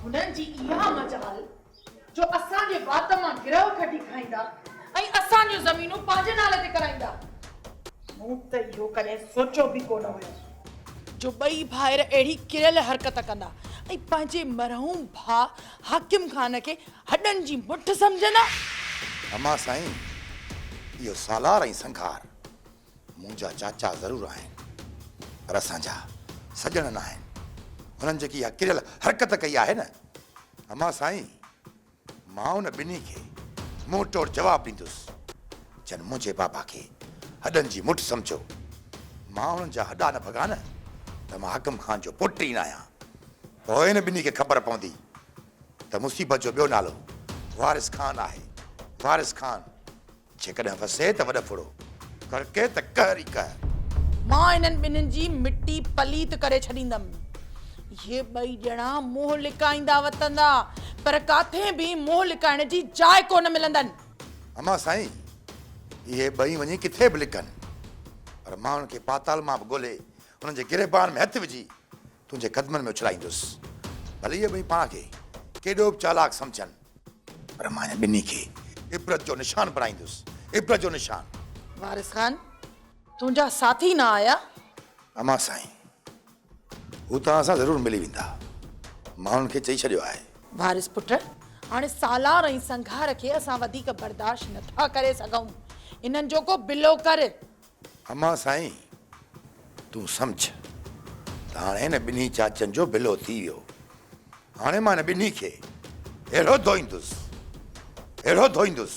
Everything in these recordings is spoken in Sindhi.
هنن جي اها مجال جو اسان جي وات مان گرهه ڪڍي کائيندا ۽ اسان جون زمينون پنهنجي نالي تي ڪرائيندا. مون ته اهو ڪڏهن سوچيو به ڪونه هيو جو ٻئي ڀائر اهڙي ڪريل حرڪت ڪندا ۽ پنهنجي مرحوم ڀاء حاڪم خان کي هڏن جي مٺ سمجهندا. امان سائين، اهو سالار ۽ سنگهار منهنجا چاچا ضرور آهن پر اسان جا سڄڻ ناهن. هنن جيڪي اها ڪريل حرڪت ڪئي آهي نه امان سائين، مان ان ٻنهي کي منهن ٽوڙ جواب ڏيندس، جن منهنجي بابا کي هڏن جي مٺ سمجهيو. مان انهن جا هڏا نه ڀڳا نه ته مان حاڪم خان جو پٽ ئي ناهيان. پوء ان ٻنهي کي خبر پوندي ته مصيبت جو ٻيو نالو وارث خان آهي. وارث خان. جيڪڏهن وسي ته وڏ ڦڙو، ڪڙڪي ته قهر ئي قهر. مان انهن ٻنهين جي مٽي پليت ڪري ڇڏيندم. اهي ٻئي ڄڻا منهن لڪائيندا وتندا، پر ڪاٿي به منهن لڪائڻ جي جاء ڪونه ملندن. امان سائين، اهي ٻئي وڃي ڪٿي به لڪن، پر مان انهن کي پاتال مان به ڳولي، انهن جي گريبان ۾ هٿ وجهي، تنهنجي قدمن ۾ اڇلائيندس. ڀلي اهي ٻئي پاڻ کي ڪيڏو به چالاڪ سمجهن. پر مان هنن ٻنهي کي عبرت جو نشان بڻائيندس، عبرت جو نشان. وارث خان، تنهنجا ساٿي نه آيا؟ امان سائين، هو توهان سان ضرور ملي ويندا. مان انهن کي چئي ڇڏيو آهي. وارث پٽ، هاڻي سالار ۽ سنگهار کي اسان وڌيڪ برداشت نه ٿا ڪري سگهون. انهن جو ڪو بلو ڪر. امان سائين، تون سمجهه ته هاڻي هن ٻنهي چاچن جو بلو ٿي ويو. هاڻي مان هن ٻنهي کي اهڙو ڌوئيندس، اهڙو ڌوئيندس،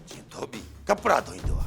جيئن ڌوٻي ڪپڙا ڌوئيندو آهي.